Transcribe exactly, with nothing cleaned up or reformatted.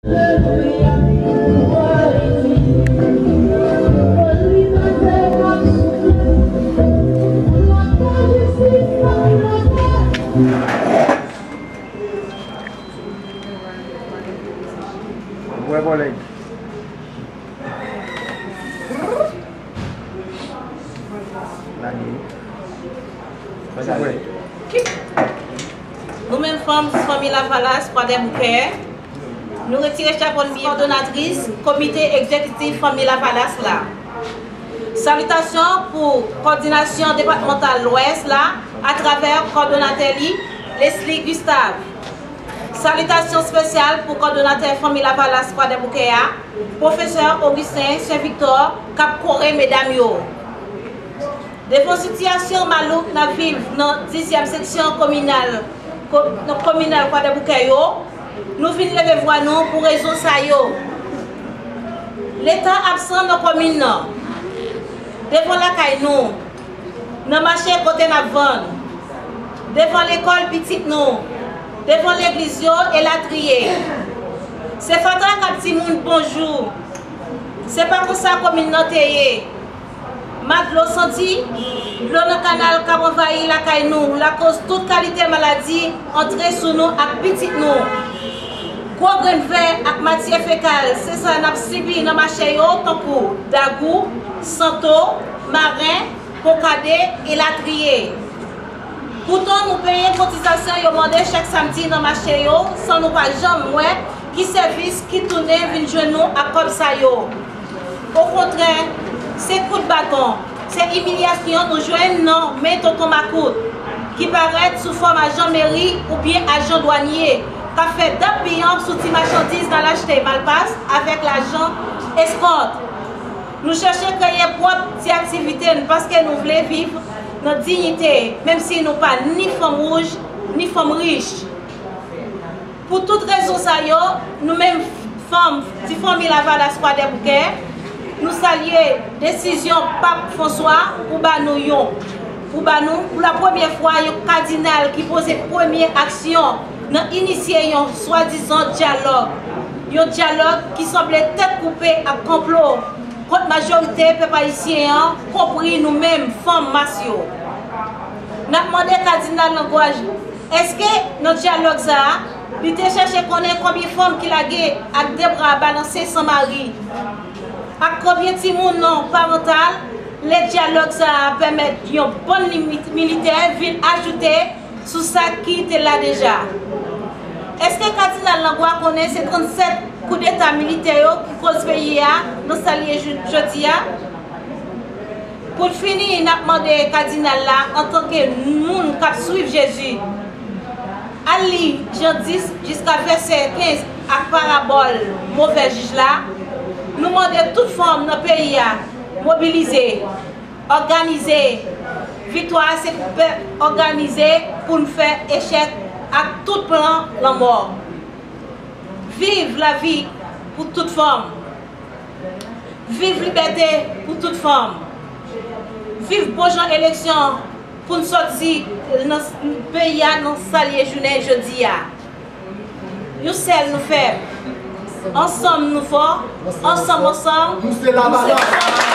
Bwè bò nèg. Lage. Fè sa vre. Nou menm fanm Fanmi Lavalas Kwadèboukè, nou retire chapo n byen kòdonatris Komite Egzekitif Fanmi Lavalas la. Salitasyon pou kòdinasyon depatmantal Lwès la atravè kòdonatè li, Leslie Gustave. Salitasyon espesyal pou kòdonatè Fanmi Lavalas Kwadèboukè a, Pwofesè Augustin Saint Victor, k ap kore medam yo. Devan sitiyasyon malouk n ap viv nan dizyèm seksyon kominal, ko-, nan kominal Kwadèboukè yo, nou vin leve vwa nou pou rezon sa yo. Leta absan nan komin nan. Devan lakay nou, nan mache kote n ap vann, devan lekòl pitit nou, devan legliz yo, elatriye. Se fatra k ap di moun bonjou. Se pa konsa komin nan te ye. Ma dlo santi, dlo nan kanal k ap anvayi lakay nou, lakoz tout kalite maladi antre sou nou ak pitit nou. Gwo grenn vè ak matyè fekal, se sa n ap sibi nan mache yo, tankou Dagou, Santo, Maren, Kokade, elatriye. Poutan, nou peye kotizasyon yo mande chak samdi nan mache yo, san nou pa janm wè ki sèvis ki tounen vin jwenn nou ak kòb sa yo. Okontrè, se kout baton, se imilyasyon nou jwenn nan men tonton makout, ki parèt sou fòm ajan meri oubyen ajan dwanye, k ap fè dap piyanp sou ti machandiz n al achte Malpas avèk lajan eskòt. Nou chèche kreye pwòp ti aktivite n paske nou vle viv nan diyite, menm si nou pa ni fanm wouj, ni fanm rich. Pou tout rezon sa yo, nou menm fanm, ti Fanmi Lavalas Kwadèboukè, nou salye desizyon Pap Franswa pou ba nou yon, pou ba nou, pou la premyè fwa, yon kadinal ki poze premye aksyon nan inisye yon swadizan dyalòg. Yon dyalòg ki sanble tèt koupe ak konplo kont majorite pèp ayisyen an, konpri nou menm fanm mas yo. N ap mande Kadinal Langlois, èske nan dyalòg sa a, li te chèche konnen konbyen fanm ki lage ak de bra balanse san mari? Ak konbyen timoun non parantal, lè dyalòg sa a pèmèt yon bann limit militè vin ajoute sou sa ki te la deja? Èske Kadinal Langlois konnen se trannsèt koudeta militè yo ki koz peyi a nan sa l ye jou-, jodi a? Pou n fini, n ap mande Kadinal la, antanke moun k ap swiv Jezi, al li Jan dis jiska vèsè kenz ak parabòl move jij la. Nou mande tout fanm nan peyi a mobilize, òganize. Viktwa a se pou pèp òganize pou n fè echèk ak tout plan lanmò. Viv lavi pou tout fanm. Viv libète pou tout fanm. Viv bon jan eleksyon pou n sòti nan s-, peyi a nan sa l ye jounen jodi a. Yon sèl nou fè. Ansanm nou fò. Ansanm, ansanm, nou se Lavalas.